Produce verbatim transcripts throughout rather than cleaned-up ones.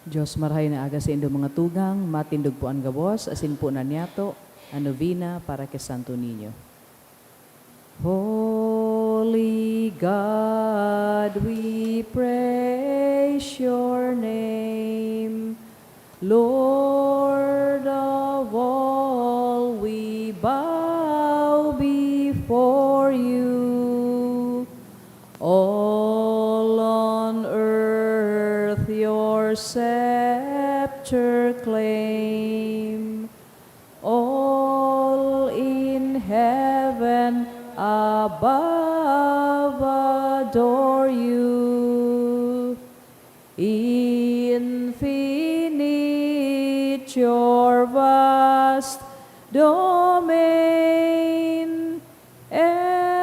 Diyos, marahay na aga saindo mga tugang, matindog po an gabos, asin po na niyato an novena para kay Santo Niño. Holy God, we praise your name. Lord of all, we bow before you. All on earth your scepter claim. All in heaven above adore you. Infinite your vast domain, everlasting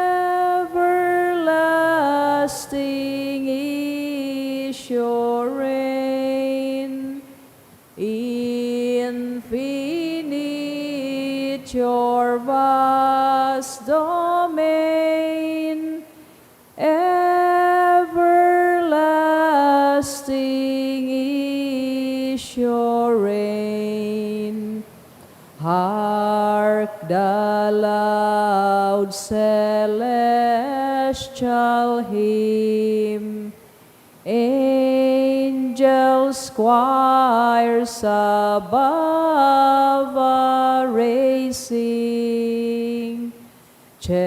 is your reign. Infinite your vast domain, everlasting is your reign. Hark the loud celestial hymn, angels choirs above are raising, cherubim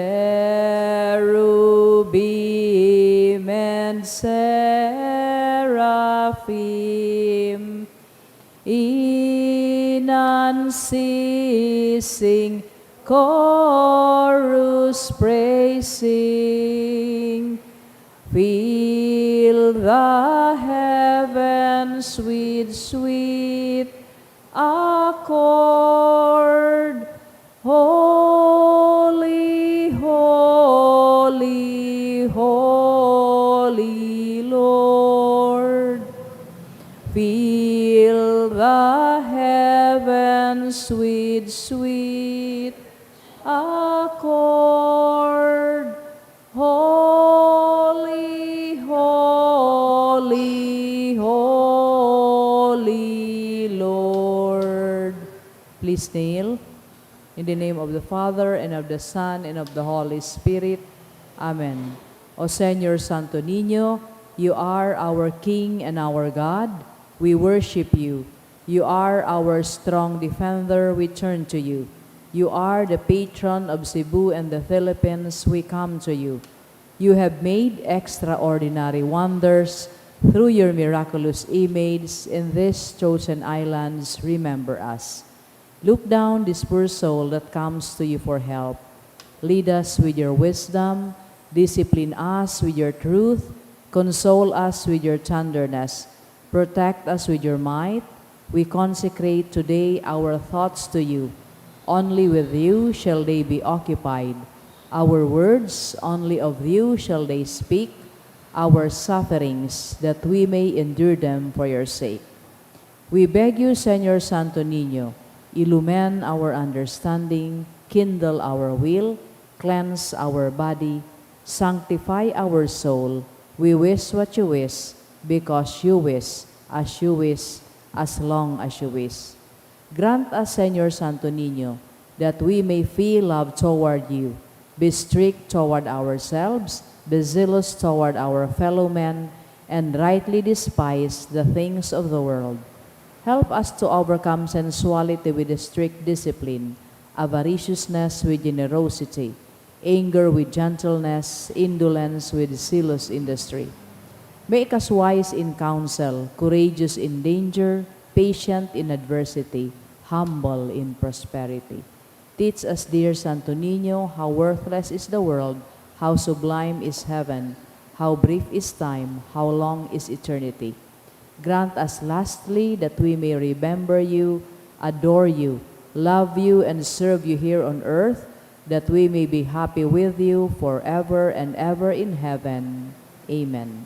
and seraphim in unceasing chorus praising. Fill the heavens with sweet accord. Holy, holy, holy Lord. Fill the heavens with sweet accord. Holy, holy, holy Lord. Please kneel. In the name of the Father, and of the Son, and of the Holy Spirit. Amen. O Señor Santo Niño, you are our King and our God. We worship you. You are our strong defender. We turn to you. You are the patron of Cebu and the Philippines. We come to you. You have made extraordinary wonders through your miraculous image in these chosen islands. Remember us. Look down this poor soul that comes to you for help. Lead us with your wisdom, discipline us with your truth, console us with your tenderness, protect us with your might. We consecrate today our thoughts to you. Only with you shall they be occupied. Our words, only of you shall they speak. Our sufferings, that we may endure them for your sake. We beg you, Señor Santo Niño, illumine our understanding, kindle our will, cleanse our body, sanctify our soul. We wish what you wish, because you wish, as you wish, as long as you wish. Grant us, Señor Santo Niño, that we may feel love toward you, be strict toward ourselves, be zealous toward our fellow men, and rightly despise the things of the world. Help us to overcome sensuality with strict discipline, avariciousness with generosity, anger with gentleness, indolence with zealous industry. Make us wise in counsel, courageous in danger, patient in adversity, humble in prosperity. Teach us, dear Santo Niño, how worthless is the world, how sublime is heaven, how brief is time, how long is eternity. Grant us lastly that we may remember you, adore you, love you, and serve you here on earth, that we may be happy with you forever and ever in heaven. Amen.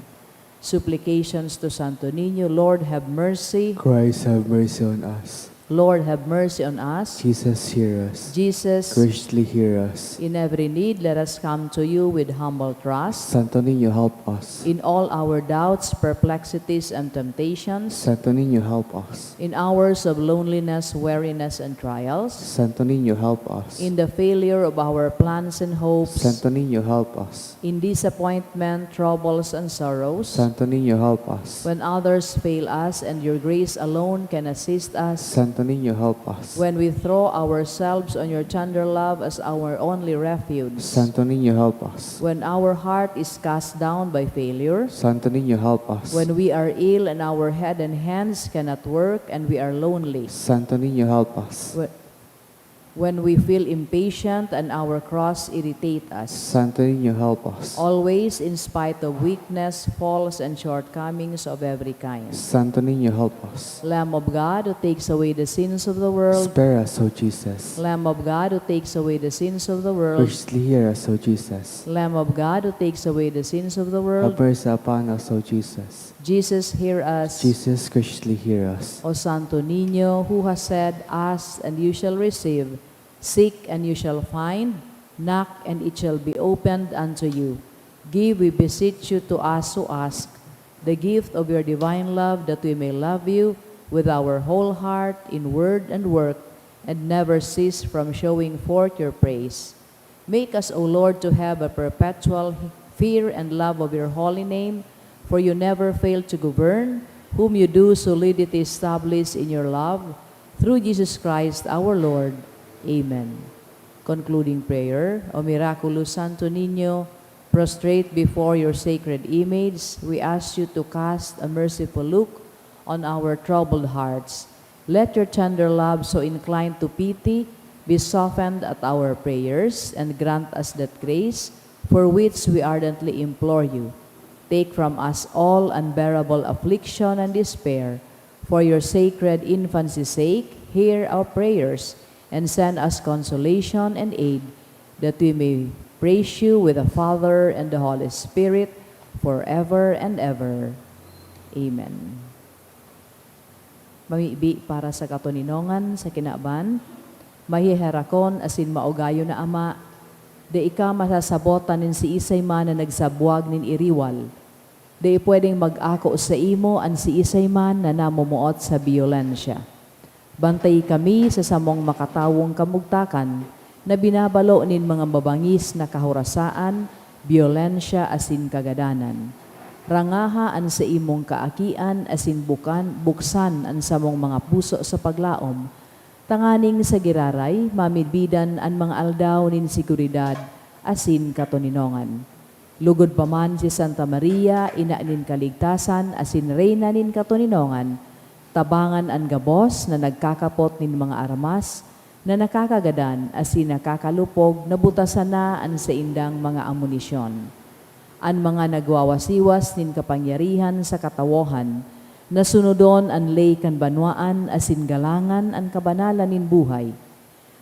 Supplications to Santo Niño. Lord, have mercy. Christ, have mercy on us. Lord, have mercy on us. Jesus, hear us. Jesus, graciously hear us. In every need, let us come to you with humble trust. Santo Niño, help us. In all our doubts, perplexities, and temptations. Santo Niño, help us. In hours of loneliness, weariness, and trials. Santo Niño, help us. In the failure of our plans and hopes. Santo Niño, help us. In disappointment, troubles, and sorrows. Santo Niño, help us. When others fail us and your grace alone can assist us. Santo Niño, help us. When we throw ourselves on your tender love as our only refuge. Santo Niño, help us. When our heart is cast down by failure. Santo Niño, help us. When we are ill and our head and hands cannot work and we are lonely. Santo Niño, help us. Whe- When we feel impatient and our cross irritate us. Santo Niño, help us. Always, in spite of weakness, faults, and shortcomings of every kind. Santo Niño, help us. Lamb of God, who takes away the sins of the world. Spare us, O Jesus. Lamb of God, who takes away the sins of the world. Graciously hear us, O Jesus. Lamb of God, who takes away the sins of the world. Have mercy upon us, O Jesus. Jesus, hear us. Jesus, graciously hear us. O Santo Niño, who has said, "Ask and you shall receive, seek and you shall find, knock and it shall be opened unto you." Give, we beseech you, to us who ask, the gift of your divine love, that we may love you with our whole heart, in word and work, and never cease from showing forth your praise. Make us, O Lord, to have a perpetual fear and love of your holy name, for you never fail to govern, whom you do solidity establish in your love, through Jesus Christ our Lord. Amen. Concluding prayer. O miraculous Santo Niño, prostrate before your sacred image, we ask you to cast a merciful look on our troubled hearts. Let your tender love, so inclined to pity, be softened at our prayers, and grant us that grace for which we ardently implore you. Take from us all unbearable affliction and despair. For your sacred infancy's sake, hear our prayers, and send us consolation and aid, that we may praise you with the Father and the Holy Spirit, forever and ever. Amen. Mamibi para sa katoninongan sa kinaban, maheherakon asin maugayon na Ama, dai ka masasabotan nin siisay man na nagsabwag nin iriwal, dai pwedeng mag-ako saimo an siisay man na namomoot sa byolensya. Bantayi kami sa samong makatawong kamugtakan, na binabalo nin mga mabangis na kahorasaan, byolensya asin kagadanan. Rangaha an saimong kaakian asin bukan, buksan an samong mga puso sa paglaom, tanganing sa giraray mamidbidan an mga aldaw nin seguridad asin katoninongan. Lugod pa man si Santa Maria, Ina nin Kaligtasan asin Reyna nin Katoninongan, tabangan an gabos na nagkakapot nin mga armas na nakakagadan asin nakakalupog na butasan na an saindang mga amunisyon. An mga nagwawasiwas nin kapangyarihan sa katawohan, na sunodon an ley kan banwaan asin galangan an kabanalan nin buhay.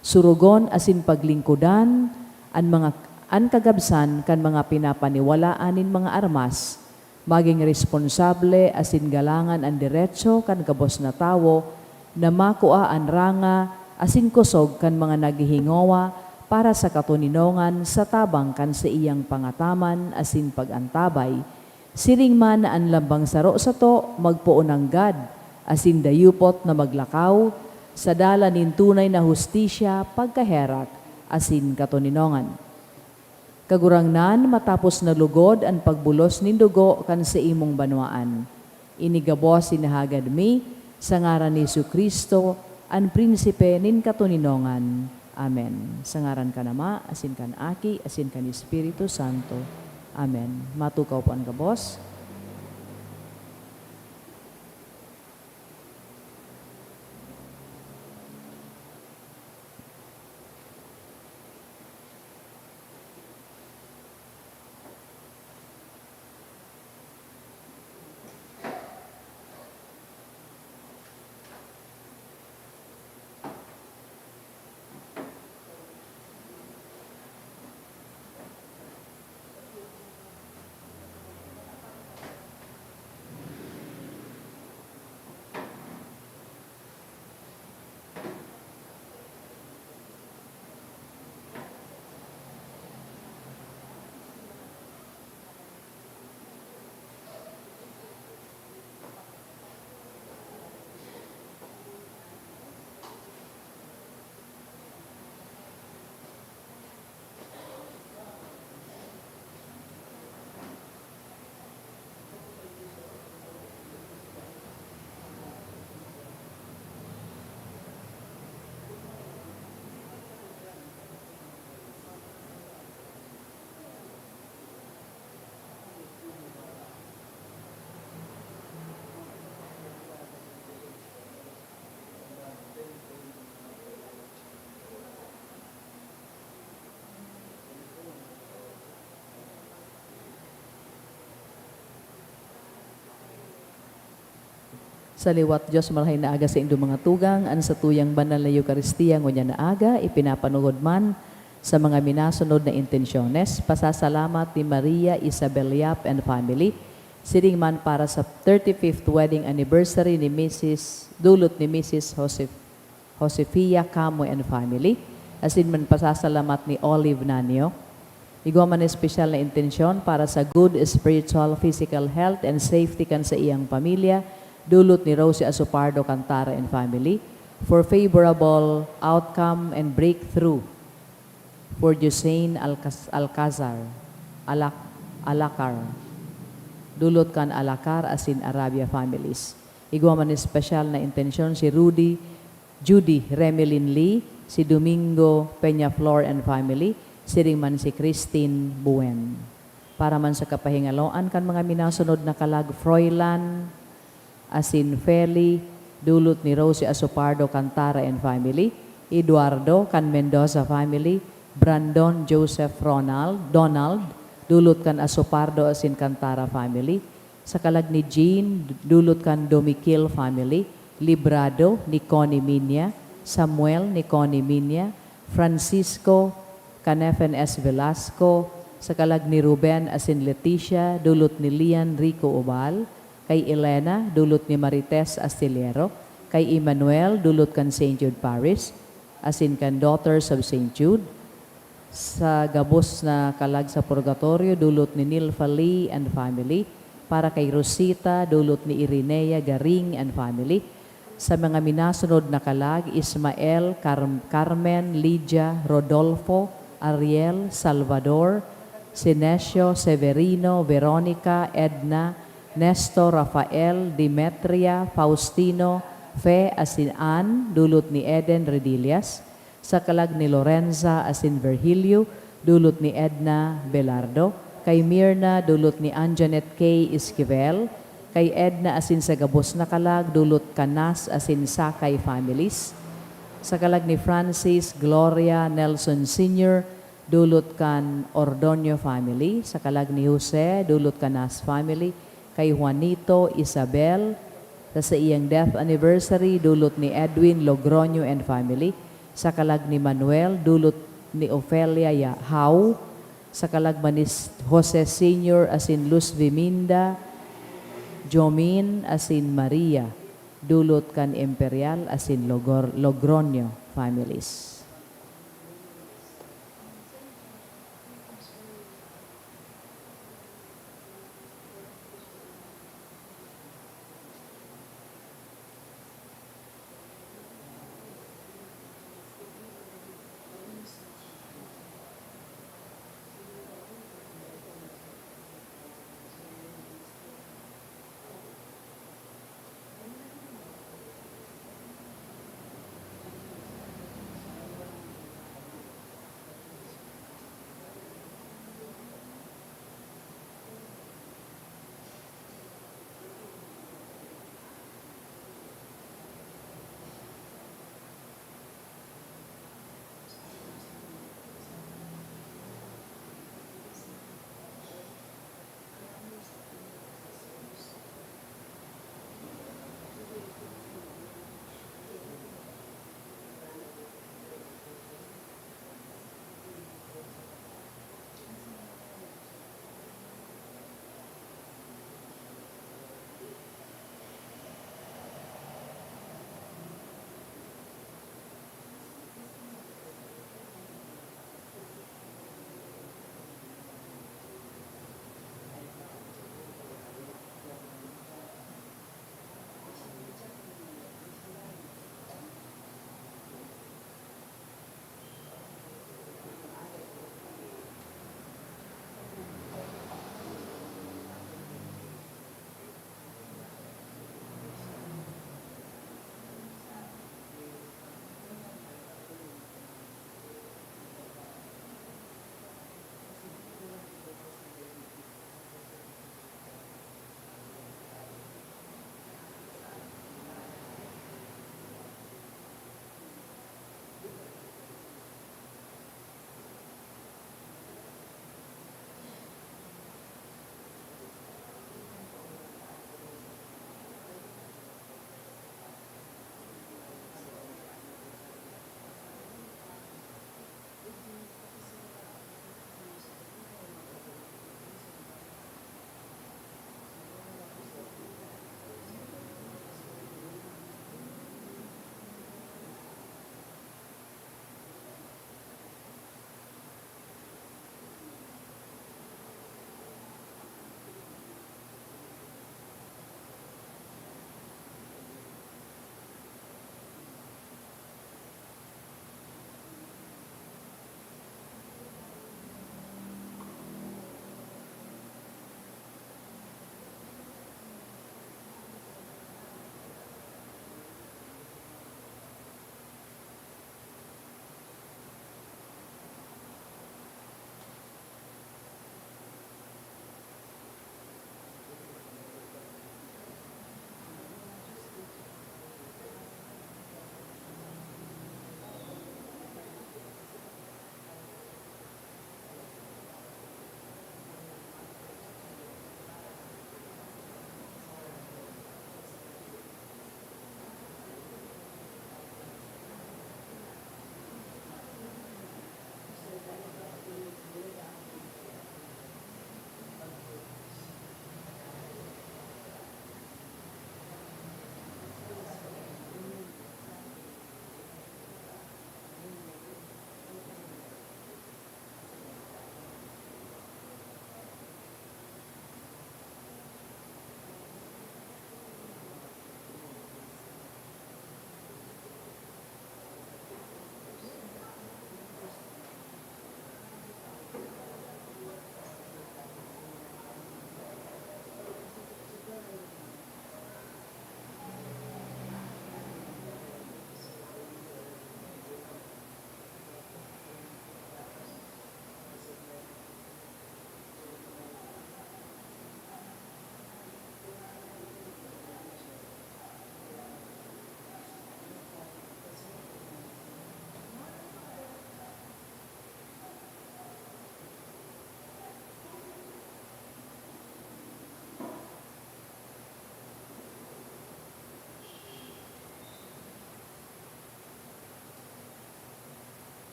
Surugon asin paglingkodan an mga, an kagabsan kan mga pinapaniwalaan nin mga armas, magin responsable asin galangan an deretso kan gabos na tawo na makua an ranga asin kosog kan mga naghihingowa para sa katoninongan sa tabang kan saiyang pangataman asin pag-antabay, siring man na an lambang saro sato magpoon nanggad asin dayupot na maglakaw sa dalan nin tunay na hustisya, pagkaherak, asin katoninongan. Kagurangnan, matapos na lugod an pagbulos nin dugo kan saimong banwaan, ini gabos sinahagad mi sa ngaran ni Jesu-Cristo, an Prinsipe nin katoninongan. Amen. Sa ngaran kan Ama, asin kan Aki, asin kan Espiritu Santo. Amen. Matukaw po an gabos. Sa liwat Diyos, marahay na aga saindo mga tugang. An satuyang banal na Eukaristia ngunyan na aga, ipinapanuhod man sa mga minasunod na intensyones. Pasasalamat ni Maria Isabel Yap and family. Siring man para sa thirty-fifth wedding anniversary ni Misis, dulot ni Misis Josef-, Josefia Camo and family. Asin man pasasalamat ni Olive Nanio. Igwa man espesyal na intensyon para sa good spiritual, physical health and safety kan saiyang pamilya, dulot ni Rosie Asopardo Cantara and family, for favorable outcome and breakthrough for Josein Alcaz-, Alcazar, Alac-, Alacar, dulot kan Alacar asin Arabia families. Igwa man espesyal na intensyon si Rudy Judy Remelin Lee, si Domingo Peñaflor and family, siring man si Christine Buen. Para man sa kapahingaloan kan mga minasunod na kalag, Froilan asin Feli, dulot ni Rosie Asopardo Cantara and family, Eduardo kan Mendoza family, Brandon Joseph Ronald, Donald, dulot kan Asopardo asin Cantara family, sa kalag ni Jean, dulot kan Domiquil family, Librado ni Connie Minia, Samuel ni Connie Minia, Francisco kan F N S Velasco, sa kalag ni Ruben asin Leticia, dulot ni Lian Rico Ubal, kay Elena, dulot ni Marites Astillero, kay Emmanuel, dulot kan Saint Jude Parish, asin kan Daughters of Saint Jude, sa gabos na kalag sa purgatorio, dulot ni Nilfa Lee and family. Para kay Rosita, dulot ni Irinea Garing and family. Sa mga minasunod na kalag, Ismael, Car-, Carmen, Lydia, Rodolfo, Ariel, Salvador, Sinesio, Severino, Veronica, Edna, Nestor, Rafael, Demetria, Faustino, Fe, asin Ann, dulot ni Eden Redillas. Sa kalag ni Lorenza asin Virgilio, dulot ni Edna Belardo. Kay Mirna, dulot ni Anjanet K. Esquivel. Kay Edna asin sa gabos na kalag, dulot kan Nas asin Sakay families. Sa kalag ni Francis, Gloria, Nelson Senior, dulot kan Ordonio family. Sa kalag ni Jose, dulot kan Nas family. Kay Juanito, Isabel, sa saiyang death anniversary, dulot ni Edwin Logroño and family. Sa kalag ni Manuel, dulot ni Ofelia Ya-, Hau. Sa kalag man ni S-, Jose Senior asin Luz Viminda, Jomin asin Maria, dulot kan Imperial asin Logor-, Logroño families.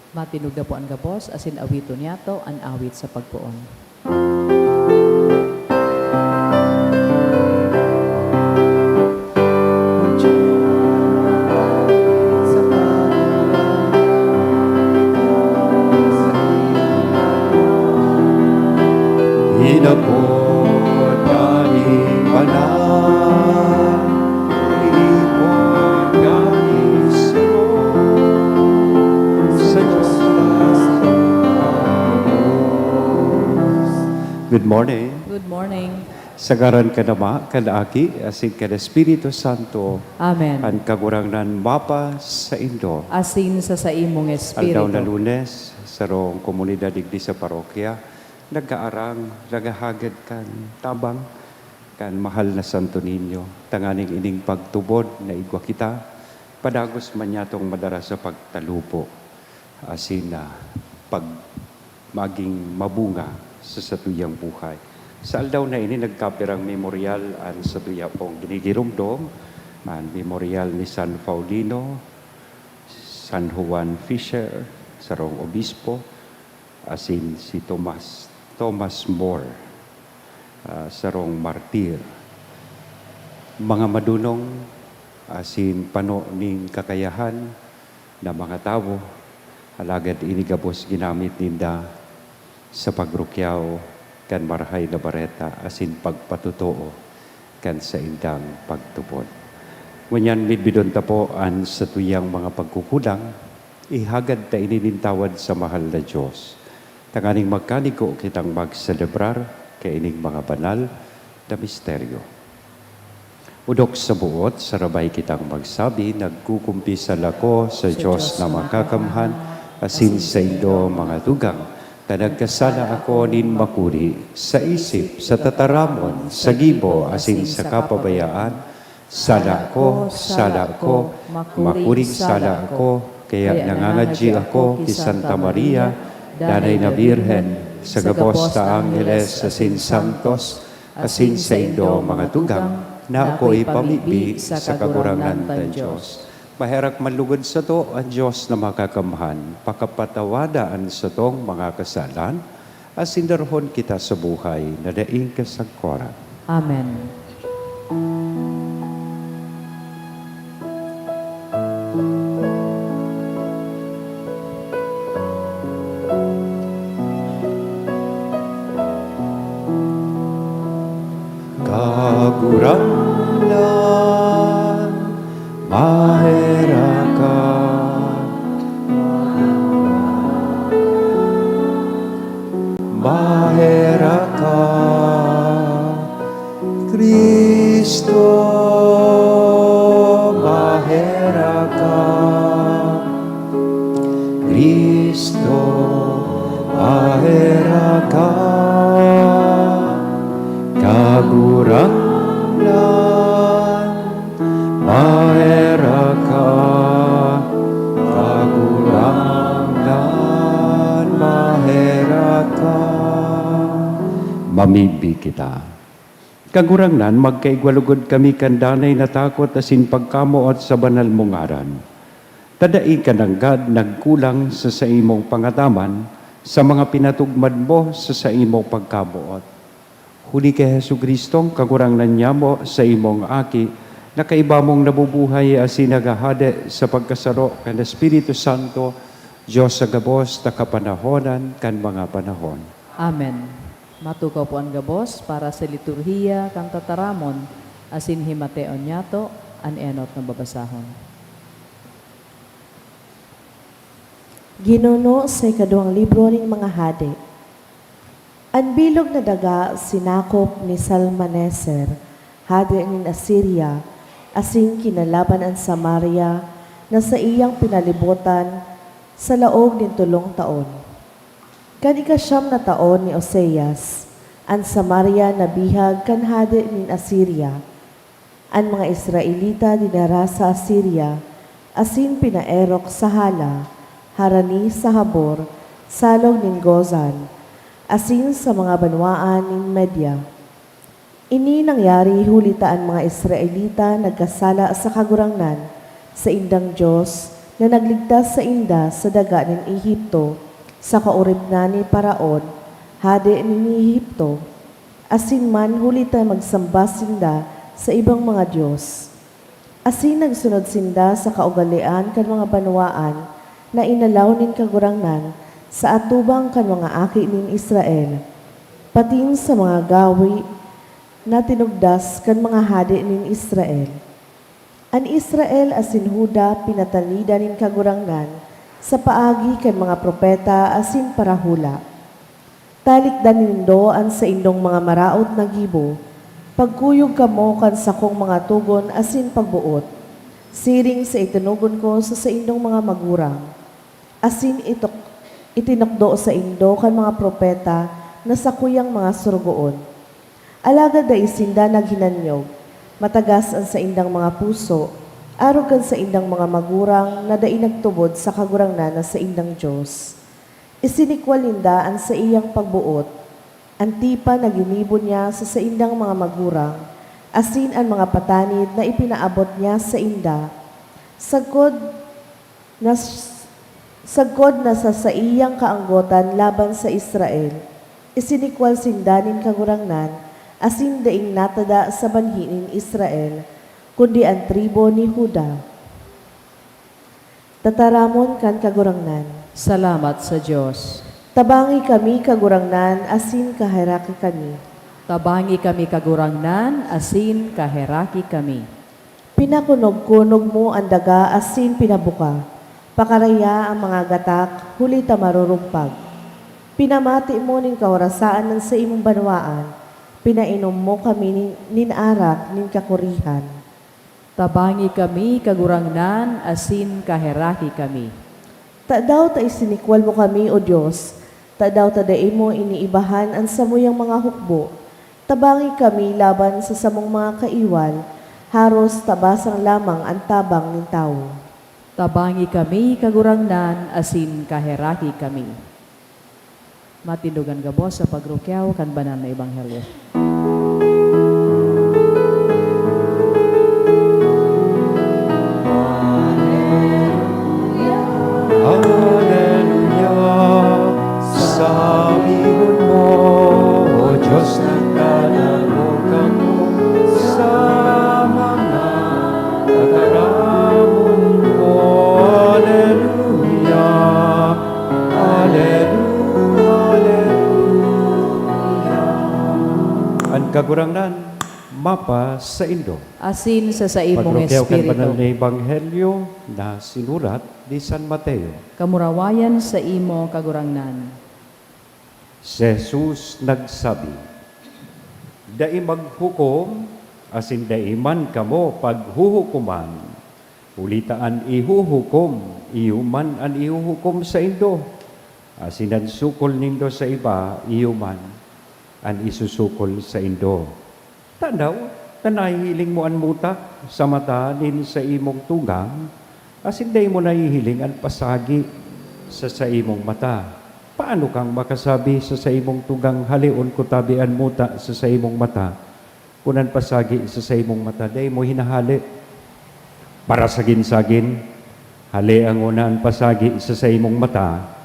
Matinog na po an gabos, asin awiton niyato an awit sa pagpoon. Inapod na nin banal, inipon na nin suro, sa Dios na pagtubos. Good morning. Good morning. Sa ngaran kan Ama, kan Aki, asin kan Espiritu Santo. Amen. An Kagurangnan mapasaindo. Asin sa saimong espiritu. Aldaw na Lunes, sarong komunidad digdi sa parokya, nag-aarang, naghahagad kan tabang kan mahal na Santo Niño, tanganing ining pagtubod na igwa kita, padagos man niyatong madara sa pagtalupo, asin na pag maging mabunga sa satuyang buhay. Sa aldaw na ini, nagkapirang memoryal an satuya pong ginigiromdom, an memoryal ni San Paulino, San Juan Fisher, sarong obispo, asin si Thomas, Thomas More, ah, sarong martir. Mga madunong asin pano nin kakayahan na mga tawo, alagad ini gabos ginamit ninda sa pagrukyaw kan Marahay na Bareta asin pagpatotoo kan saindang pagtubod. Ngunyan, midbidon ta po an satuyang mga pagkukulang, ihagad ta ini nin tawad sa mahal na Dios, tanganing magkanigo kitang magselebrar kaining mga banal na misteryo. Odok sa buot, sarabay kitang magsabi, "Nagkukumpisal ako sa Dios na makakamhan, asin saindo, mga tugang, ta nagkasala ako nin makuri, sa isip, sa tataramon, sa gibo, asin sa kapabayaan. Sala ko, sala ko, makuring sala ako, kaya nangangadyi ako ki Santa Maria, Danay na Birhen, sa gabos ta angheles asin santos, asin saindo, mga tugang, na ako ipamibi sa Kagurangnan tang Dios." Maherak man lugod sato an Dios na makakamhan, pakapatawada an satong mga kasalan, asin darahon kita sa buhay na daing kasagkoran. Amen. Kagurangnan, maherak ka. Maherak ka, Cristo, maherak ka. Cristo, maherak ka. Kagurangnan, maherak ka, Kagurangnan, maherak ka. Mamibi kita. Kagurangnan, magkaigwa lugod kami kan danay na takot asin pagkamoot sa banal mong ngaran. Ta dai ka nanggad nagkulang sa saimong pangataman sa mga pinatugmad mo sa saimong pagkamoot. Huli ki Jesu-Cristong Kagurangnan nyamo, saimong Aki, na kaiba mong nabubuhay asin naghahade sa pagkasaro kan Espiritu Santo, Dios sa gabos na kapanahonan kan mga panahon. Amen. Matukaw po an gabos para sa liturhiya kan tataramon, asin himateon nyato an enot na babasahon. Ginuno sa ikaduwang libro nin mga Hade. An bilog na daga sinakop ni Salmaneser, hade nin Asiria, asin kinalaban an Samaria na saiyang pinalibotan sa laog nin tolong taon. Kan ikasyam na taon ni Oseas, an Samaria nabihag kan hade nin Asiria. An mga Israelita dinara sa Asiria, asin pinaerok sa Hala, harani sa Habor, salog nin Gozan, asin sa mga banwaan nin Media. Ini nangyari huli ta an mga Israelita nagkasala sa Kagurangnan, saindang Dios, na nagligtas sainda sa daga nin Egipto, sa kaoripnan ni Faraon, hade nin Egipto, asin man huli ta magsamba sinda sa ibang mga dios. Asin nagsunod sinda sa kaugalean kan mga banwaan na inalaw nin Kagurangnan sa atubang kan mga aki nin Israel, patin sa mga gawi na tinugdas kan mga hade nin Israel. An Israel asin Juda pinatanidan nin Kagurangnan sa paagi kan mga propeta asin parahula. Talikdan nindo an saindong mga maraot na gibo. Pagkuyog kamo kan sakong mga togon asin pagboot, siring sa itinugon ko sa saindong mga magurang, asin itok-, itinukdo saindo kan mga propeta na sakuyang mga sorogoon. Alagad dai sinda naghinanyog, matagas an saindang mga puso, arog kan saindang mga magurang na dai nagtubod sa Kagurangnan na saindang Dios. Isinikwal ninda an saiyang pagboot, an tipan na ginibo niya sa saindang mga magurang, asin an mga patanid na ipinaabot niya sainda. Sagkod na, sagkod na sa saiyang kaanggotan laban sa Israel, isinikwal sinda nin Kagurangnan, asin daing natada sa banhi nin Israel, kundi an tribu ni Juda. Tataramon kan Kagurangnan. Salamat sa Dios. Tabangi kami, Kagurangnan, asin kaheraki kami. Tabangi kami, Kagurangnan, asin kaheraki kami. Pinakunog-kunog mo an daga asin pinabuka. Pakaraya an mga gatak, huli ta marurumpag. Pinamati mo nin kaorasaan an saimong banwaan. Pinainom mo kami nin, nin arak nin kakurihan. Tabangi kami, Kagurangnan, asin kaheraki kami. Tadaw ta isinikwal mo kami, O Dios? Tadaw ta dai mo iniibahan an samuyang mga hukbo? Tabangi kami laban sa samong mga kaiwal, haros tabasang lamang an tabang nin tawo. Tabangi kami, Kagurangnan, asin kaheraki kami. Matindogan gabos sa pagrukyaw kan Banal na Ebanghelyo. Aleluya, sabihon mo, O Dios, nagdadangog kamo sa mga tataramon mo. Aleluya, aleluya, aleluya. An Kagurangnan mapasaindo. Asin sa saimong Pagrukyaw kan espiritu. Banal na Ebanghelyo na sinurat ni San Mateo. Kamurawayan saimo, Kagurangnan. Si Jesus nagsabi, "Dai maghukom, asin dai man kamo paghuhukoman. Huli ta an ihuhukom, iyo man an ihuhukom saindo, asin an sukol nindo sa iba, iyo man an isusukol saindo." Tadaw ta nahihiling mo an muta sa mata nin saimong tugang, asin dai mo nahihiling an pasagi sa saimong mata? Paano kang makasabi sa saimong tugang, "Haleon ko tabi an muta sa saimong mata," kun an pasagi sa saimong mata dai mo hinahale? Parasagin-sagin, halea ngona an pasagi sa saimong mata,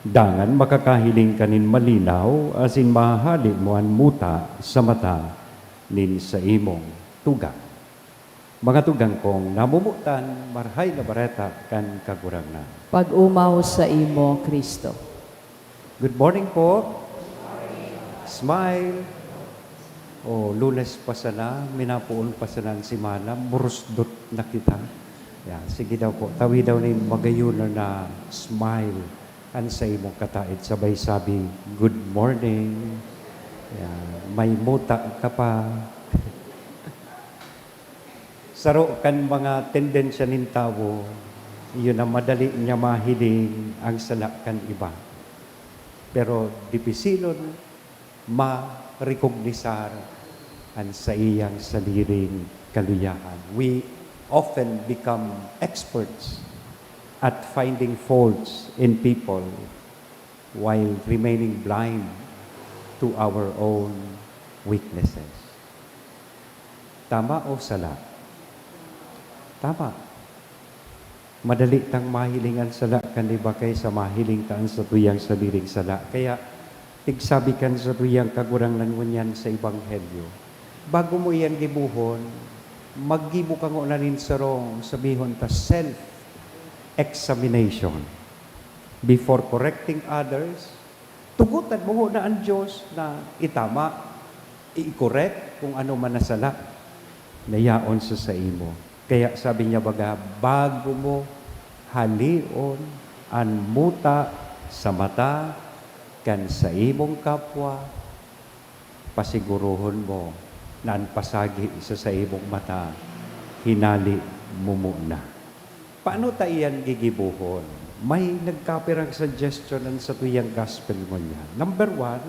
dangan makakahiling ka nin malinaw asin mahahale mo an muta sa mata nin saimong tugang. Mga tugang kong namomotan, Marahay na Bareta kan Kagurangnan. Pag-omaw saimo, Cristo. Good morning po. Smile. Oh, Lunes pa sana, minapoon pa sana an semana, murusdot na kita. Yan, sige daw po, tawi daw nin magayon na smile an saimong kataed, sabay sabi, "Good morning." Yan, may muta ka pa. Saro kan mga tendensya nin tawo, iyo na madali niya mahiling an sala kan iba. Pero dipisilon marekognisar an saiyang sadiring kaluyahan. We often become experts at finding faults in people while remaining blind to our own weaknesses. Tama o sala? Tama. Madali tang mahiling an sala kan iba kaysa mahiling ta an satuyang sadiring sala. Kaya, tigsabi kan satuyang Kagurangnan ngunyan sa Ebanghelyo, bago mo iyan gibohon, maggibo ka ngona nin sarong, sabihon ta, self-examination. Before correcting others, tugotan mo ngona an Dios na itama, i-correct kung ano man na sala na yaon sa saimo. Kaya sabi niya, baga, bago mo halion an muta sa mata kan saimong kapwa, pasigurohon mo na an pasagi sa saimong mata, hinali mo muna. Paano ta iyan gigibohon? May nagkapirang suggestion an satuyang gospel ngunyan. Number one,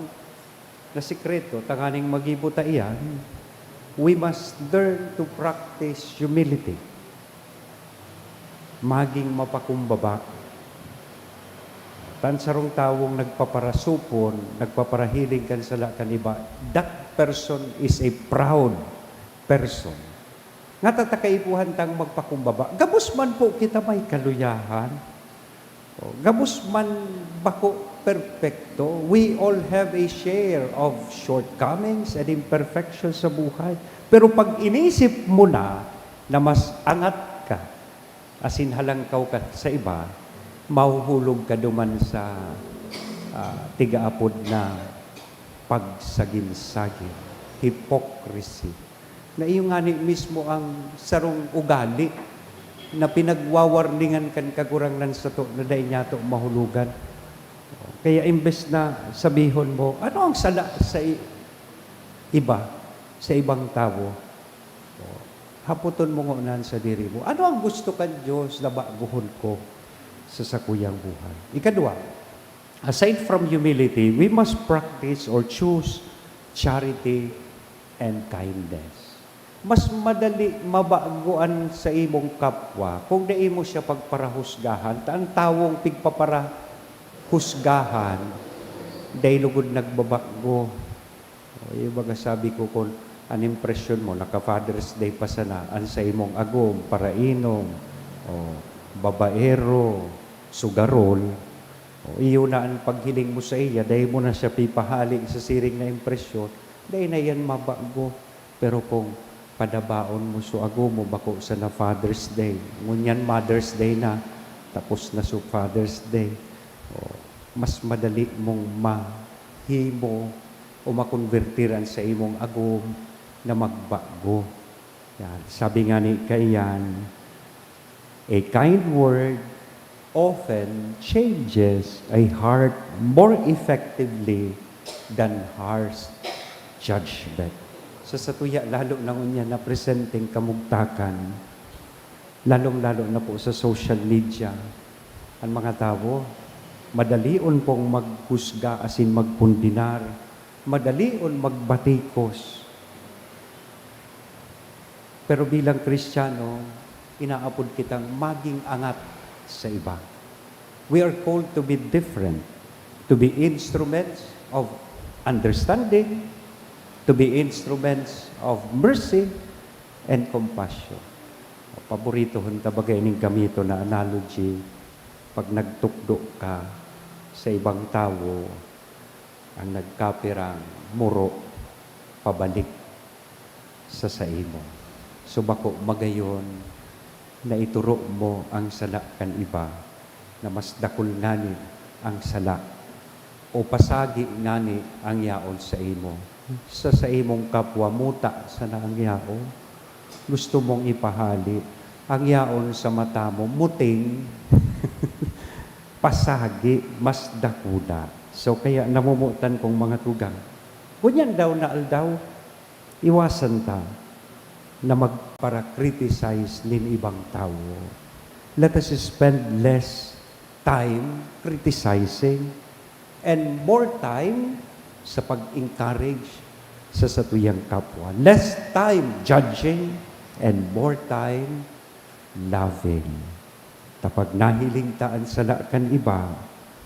na sikreto, tanganing magibo ta iyan, we must learn to practice humility. Maging mapakumbaba. Tan sarong tawong nagpaparasupon, nagpaparahiling kan sala kan iba, that person is a proud person. Ngata ta kaipuhan tang magpakumbaba. Gabos man po kita may kaluyahan. O, gabos man bako perpekto, we all have a share of shortcomings and imperfections sa buhay. Pero pag inisip mo na, na mas angat ka, asin halangkaw ka sa iba, mahuhulog ka duman sa, ah, tigaapod na pagsagin-sagin, hypocrisy. Na iyo ngani mismo ang sarong ugali na pinagwawarningan kan Kagurangnan sato na dai niyato mahulogan. Kaya imbes na sabihon mo, "Ano ang sala sa i-, iba, sa ibang tawo?" Hapoton mo ngona an sadiri mo, "Ano ang gusto kan Dios na bagohon ko sa sakuyang buhay?" Ikadwa, aside from humility, we must practice or choose charity and kindness. Mas madali mabago an sa imong kapwa kung dai mo siya pagparahusgahan, ta an tawong pigpaparahusgahan, dai lugod nagbabago. O, yung baga sabi ko, kung an impresyon mo, naka-Father's Day pa sana, an sa imong agom, parainom, o, babaero, sugarol, o, iyo na an paghiling mo sa iya, dai mo na siya pipahali sa siring na impresyon, dai na yan mabago. Pero kung padabaon mo so agom mo, bako sana Father's Day, ngunyan Mother's Day na, tapos na so Father's Day, o, mas madali mong mahimo o makonbertir an sa imong agom na magbago. Yan. Sabi nga ni kaiyan, "A kind word often changes a heart more effectively than harsh judgment." Sa satuya, lalo na ngunyan na presenteng kamugtakan, lalong-lalo na po sa social media, ang mga tawo, madalion pong maghusga asin magkondenar, madalion magbatikos. Pero bilang Kristiyano, inaapod kitang maging angat sa iba. We are called to be different, to be instruments of understanding, to be instruments of mercy and compassion. Paboritohon ta baga ining gamiton na analogy, pag nagtukdo ka sa ibang tawo, ang nagkapirang muro pabalik sa saimo. So, bako magayon na ituro mo ang sala kan iba na mas dakul ngani ang sala o pasagi ngani ang yaon saimo. Sa saimong kapwa, muta sana ang yaon. Gusto mong ipahali. Ang yaon sa mata mo, muting. Pasagi, mas dakula. So, kaya namomotan kong mga tugang. Ngunyan daw na aldaw, iwasan ta na magpara-criticize nin ibang tawo. Let us spend less time criticizing and more time sa pag-encourage sa satuyang kapwa. Less time judging and more time loving. Ta pag nahiling ta an sala kan iba,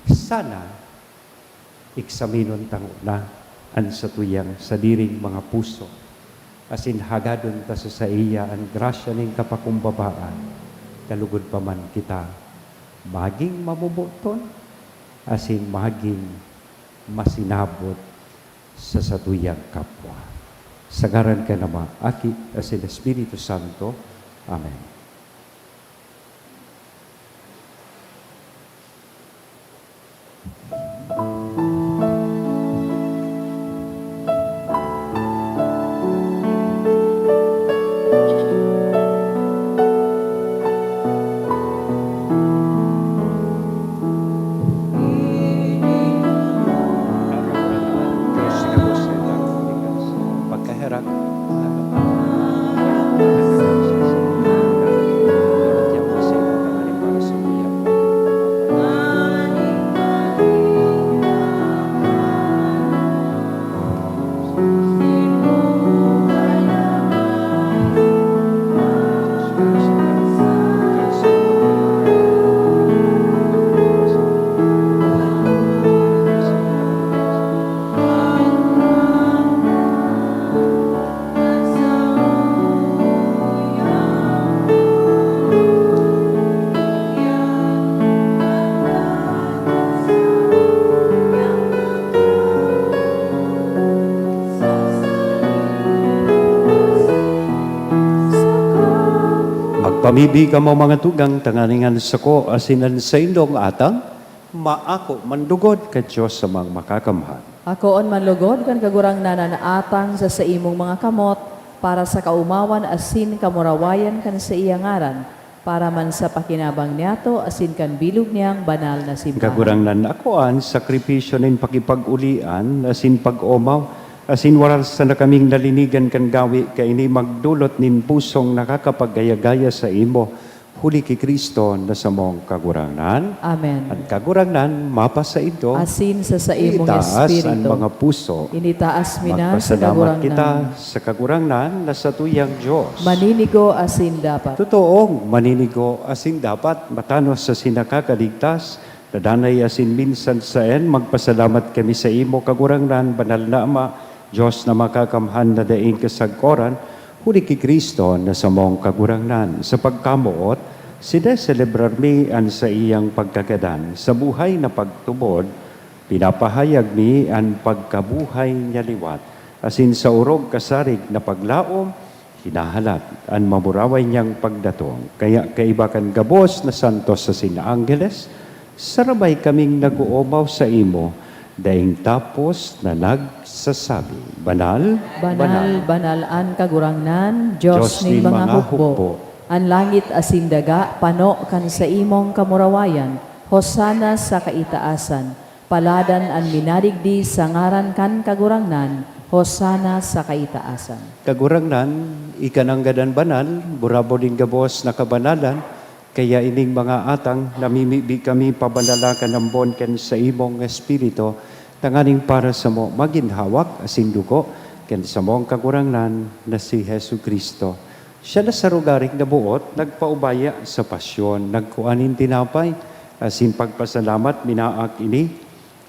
sana eksaminon ta ngona an satuyang sadiring mga puso, asin hagadon ta sa saiya an grasya nin kapakumbabaan, Kalugod pa man kita maging maboboton asin magin masinabot sa satuyang kapwa. Sa ngaran kan Ama, Aki, asin Espiritu Santo. Amen. Pagkaherak. Magpamibi kamo, mga tugang, tanganing an sako asin an saindong atang maako man lugod kan Dios Amang Makakamhan. Akoon man lugod kan Kagurangnan an atang sa saimong mga kamot, para sa kaomawan asin kamurawayan kan saiyang ngaran, para man sa pakinabang niyato asin kan bilog niyang banal na simbahan. Kagurangnan, akoa an sakripisyo nin pakipag-olian asin pag-omaw, asin waras sana kaming nalinigan kan gawe kaini magdolot nin pusong nakakapagaya-gaya saimo, huli ki Cristo na samong Kagurangnan. Amen. An Kagurangnan mapasaindo. Asin sa saimong Itaas an espiritu. Mga puso. Initaas mi na sa Magpasalamat Kagurangnan. Kita sa Kagurangnan na satuyang Dios. Maninigo asin dapat. Totoong maninigo asin dapat, matanos asin nakakaligtas, na danay asin minsan saen, magpasalamat kami saimo, Kagurangnan, banal na Ama, Dios na makakamhan na daing kasagkoran, huli ki Cristo na samong Kagurangnan. Sa pagkamoot, sineselebrar mi an saiyang pagkagadan. Sa buhay na pagtubod, pinapahayag mi an pagkabuhay niya liwat, asin sa orog kasarig na paglaom, hinahalat an mamuraway niyang pagdatong. Kaya kaiba kan gabos na santos asin angheles, sarabay kaming nag-oomaw saimo, daing tapos na nagsasabi, "Banal, Banal, banal an Kagurangnan, Dios Dios nin nin mga mga hukbo. Hukbo. An langit asin daga pano kan saimong kamurawayan. Hosana sa kaitaasan. Paladan an minadigdi sa ngaran kan Kagurangnan. Hosana sa kaitaasan." Kagurangnan, ika nanggad an banal, burabod nin gabos na kabanalan, kaya ining mga atang namimibi kami pabanala kan ambon kan saimong Espiritu, tanganing para samo magin hawak asin dugo kan samong Kagurangnan na si Jesu-Cristo. Siya na sa rogaring naboot, nagpaubaya sa pasyon, nagkua nin tinapay, asin pagpasalamat, minaak ini,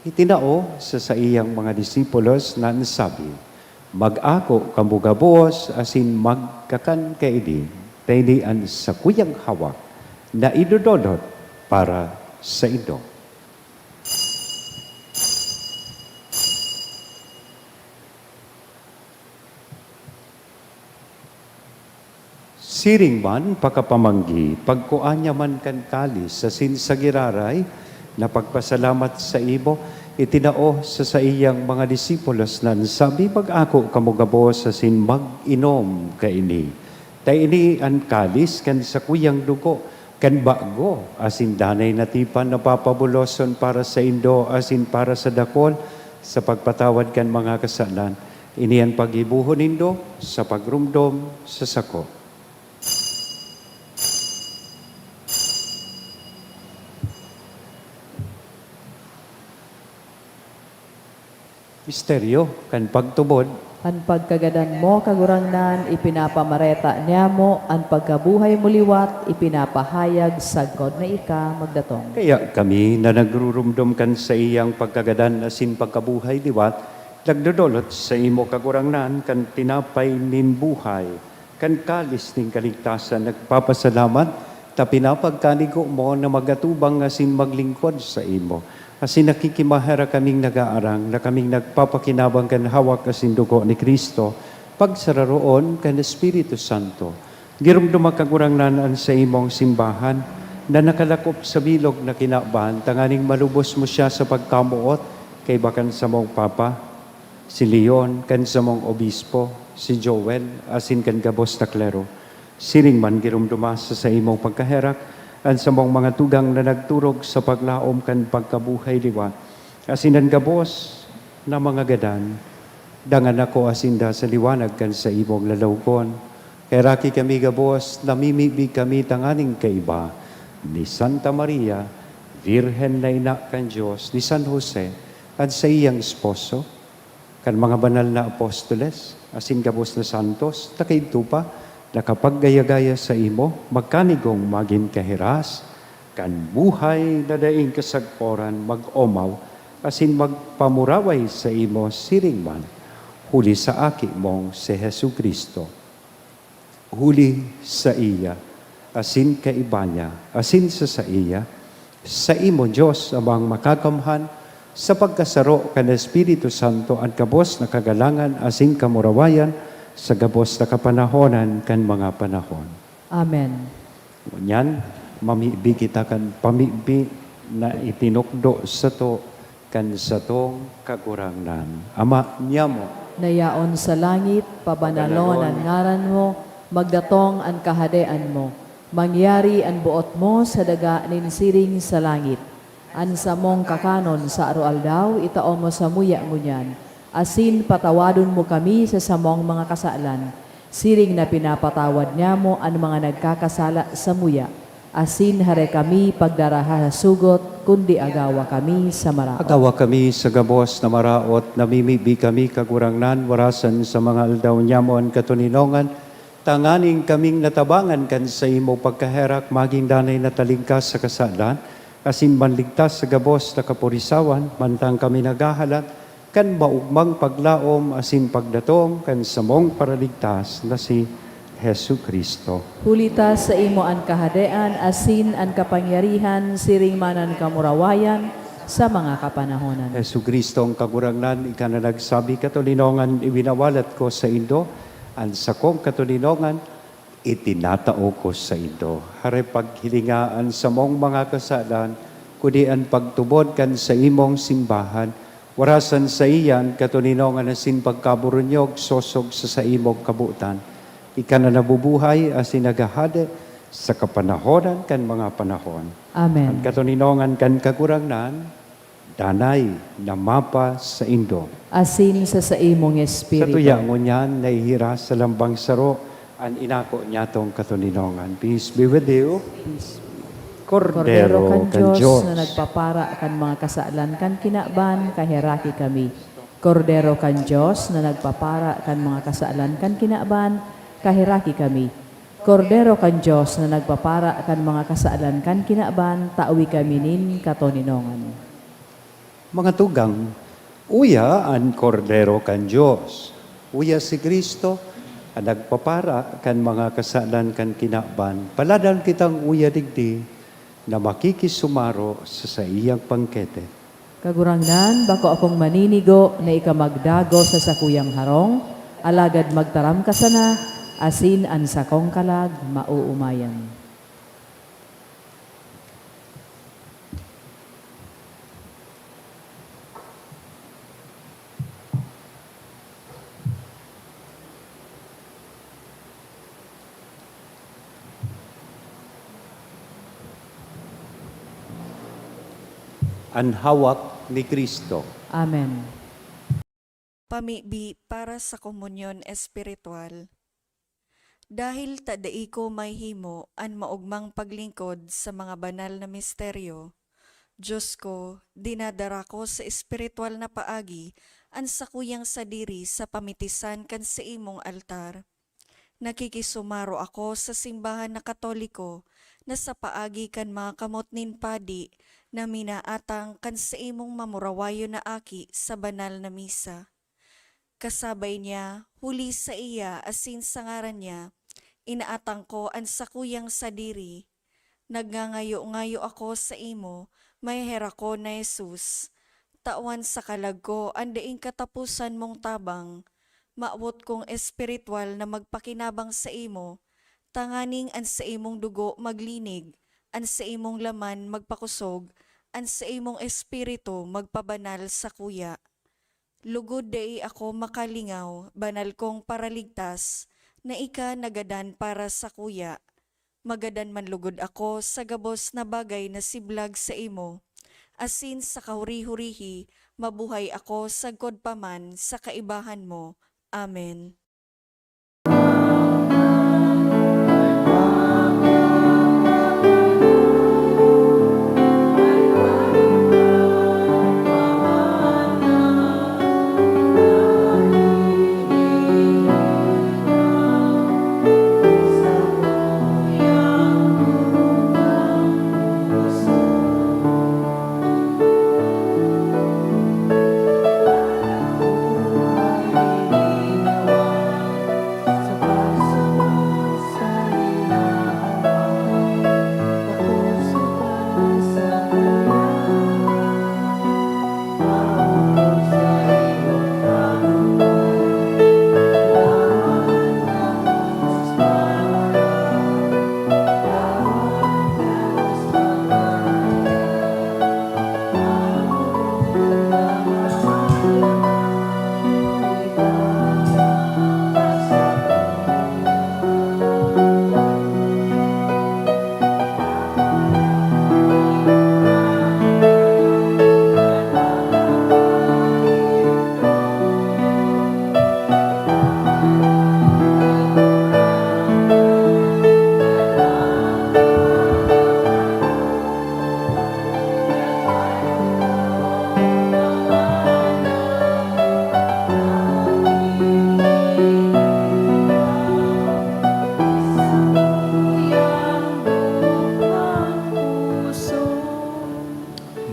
itinao sa saiyang mga disipulos na nagsabi, "Mag-ako kamo gabos asin magkakan kaini, ta ini an sakuyang hawak na idodolot para saindo." Siring man, pakapamanggi, pagkua niya man kan kalis asin sa giraray na pagpasalamat saimo, itinao sa saiyang mga disipulos na nagsabi, "Mag-ako kamo gabos asin mag-inom kaini. Ta ini an kalis kan sakuyang dugo kan bago asin danay na tipan na papabuloson para saindo asin para sa dakul sa pagpatawad kan mga kasalan. Ini an paggibohon nindo sa pagromdom sa sako." Misteryo kan pagtubod. An pagkagadan mo, Kagurangnan, ipinapamareta niamo, an pagkabuhay mo liwat ipinapahayag sagkod na ika magdatong. Kaya kami na nagruromdom kan saiyang pagkagadan asin pagkabuhay liwat, nagdodolot saimo, Kagurangnan, kan tinapay nin buhay, kan kalis nin kaligtasan, nagpapasalamat Ta pinapagkanigo mo na magatubang asin maglingkod saimo. Asin nakikimaherak kaming nagaarang na kaming nagpapakinabang kan hawak asin dugo ni Cristo, pagsararoon kan Espiritu Santo. Giromdoma, Kagurangnan, an saimong simbahan na nakalakop sa bilog na kinaban, tanganing malubos mo siya sa pagkamoot kaiba kan samong Papa, si Leon, kan samong Obispo, si Joel, asin kan gabos na klero. Siring man giromdoma sa saimong pagkaherak an samong mga tugang na nagturog sa paglaom kan pagkabuhay liwat, asin an gabos na mga gadan. Dangan ako asinda sa liwanag kan saimong lalawgon. Kaheraki kami gabos, namimibi kami tanganing kaiba ni Santa Maria, Birhen na Ina kan Dios, ni San Jose, an saiyang esposo, kan mga banal na apostoles, asin gabos na santos na kaidto pa nakapaggaya-gaya saimo, magkanigong magin kahiras kan buhay na daing kasagporan, mag-omaw asin magpamuraway saimo siring man, huli sa Aki mong si Jesu-Cristo. Huli saiya, asin kaiba niya, asin sa saiya, saimo, Dios Amang Makakamhan, sa pagkasaro kan Espiritu Santo, an gabos na kagalangan asin kamurawayan sa gabos na kapanahonan kan mga panahon. Amen. Ngunyan, mamibi kita kan pamibi na itinukdo sato kan satong Kagurangnan. Ama niamo, na yaon sa langit, pabanalon an ngaran mo, magdatong an kahadean mo. Mangyari an boot mo sa daga nin siring sa langit. An samong kakanon sa aroaldaw, itao mo samuya ngunyan, asin patawadon mo kami sa samong mga kasalan, siring na pinapatawad niamo an mga nagkakasala samuya. Asin hare kami pagdaraha sa sugot, kundi agawa kami sa maraot. Agawa kami sa gabos na maraot, namimibi kami, Kagurangnan, warasan sa mga aldaw niamo an katoninongan, tanganing kaming natabangan kan saimo pagkaherak, magin danay na talingkas sa kasalan, asin manligtas sa gabos na kapurisawan, mantang kami naghahalat kan maogmang paglaom asin pagdatong kan samong Paraligtas na si Jesu-Cristo. Huli ta saimo an kahadean asin an kapangyarihan siring man an kamurawayan sa mga kapanahonan. Jesu-Cristo, ang Kagurangnan, ika na nagsabi, "Katoninongan iwinawalat ko saindo, an sakong katoninongan itinatao ko saindo." Hare, paghilinga an samong mga kasalan, kundi an pagtubod kan saimong simbahan, warasan saiya an katoninongan asin pagkaburunyog sosog sa saimong kabotan. Ika na nabubuhay asin naghahade sa kapanahonan kan mga panahon. Amen. An katoninongan kan Kagurangnan danay na mapa saindo. Asin sa saimong espiritu. Sa tuya ngunyan, naihiras sa lambang saro an inako niyatong katoninongan. Peace be with you. Peace. Kordero Kordero kan kan Dios Dios. Na nagpapara kan mga kasalan kan kinaban, kaheraki kami. Kordero kan Dios na nagpapara kan mga kasalan kan kinaban, kaheraki kami. Kordero kan Dios na nagpapara kan mga kasalan kan kinaban, tawi kami nin katoninongan. Mga tugang, uya an Kordero kan Dios. Uya si Cristo, an nagpapara kan mga kasalan kan kinaban. Paladal kitang uya digdi na makikisumaro sa saiyang bangkete. Kagurangnan, bako akong maninigo na ika magdagos sa sakuyang harong, alagad magtaram ka sana, asin an sakong kalag maoomayan. An hawak ni Cristo. Amen. Pamibi para sa komunyon espiritual. Dahil ta dai ko mahihimo an maogmang paglingkod sa mga banal na misteryo, Dios ko, dinadara ko sa espiritual na paagi an sakuyang sadiri sa pamitisan kan saimong altar. Nakikisumaro ako sa simbahan na Katoliko na sa paagi kan mga kamot nin padi na minaatang kan saimong mamurawayon na aki sa banal na misa. Kasabay niya, huli saiya asin sa ngaran niya, inaatang ko an sakuyang sadiri. Nagngangayo-ngayo ako saimo, maheherakon na Jesus. Tawan sa kalag ko an daing kataposan mong tabang. Mawot kong espiritual na magpakinabang saimo, tanganing an saimong dugo maglinig, an saimong laman magpakosog, an saimong espiritu magpabanal sakuya. Lugod dai ako makalingaw, banal kong Paraligtas, na ika nagadan para sakuya. Magadan man lugod ako sa gabos na bagay na siblag saimo, asin sa kahuri-hurihi mabuhay ako sagkod pa man sa kaibahan mo. Amen.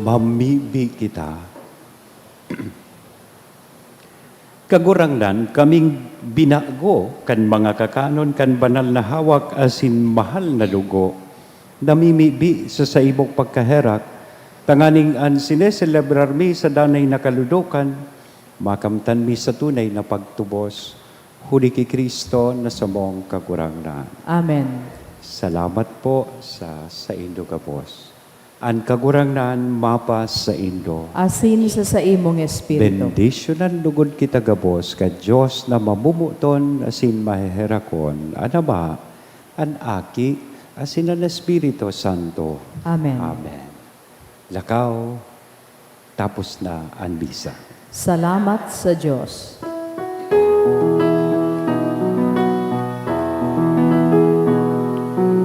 Mamibi kita. Kagurangnan, kaming binago kan mga kakanon kan banal na hawak asin mahal na dugo, namimibi sa saimong pagkaherak, tanganing an sineselebrar mi sa danay na kaludokan, makamtan mi sa tunay na pagtubos, huli ki Cristo na samong Kagurangnan. Amen. Salamat po sa saindo gabos. An Kagurangnan mapasaindo. Asin sa saimong espiritu. Bendisyonan lugod kita gabos kan Dios na mamomoton asin maheherakon, an Ama, an Aki, asin an Espiritu Santo. Amen. Amen. Lakaw, tapos na an misa. Salamat sa Dios.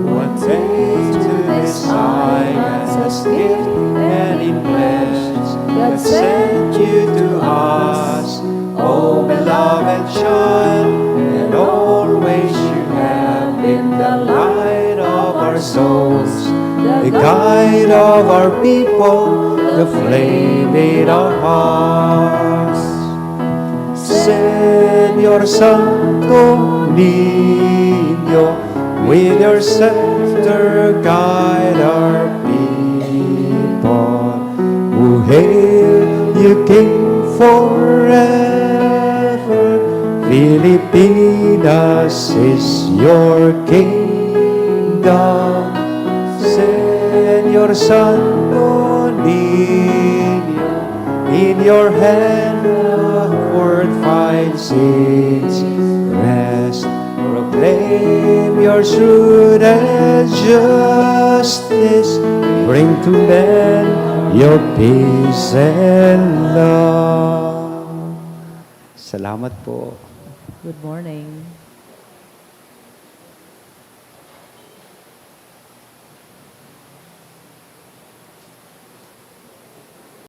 One day to this island as gift and in pledge, God sent you to us, oh beloved child, and always you have been the light of our souls, the guide of our people, the flame in our hearts. Señor Santo Niño, with your scepter guide our people. We hail you, King, forever. Filipinas is your kingdom. Señor Santo Niño, in your hand the world finds its rest. Proclaim your truth and justice. Bring to men your peace and love. Salamat po. Good morning.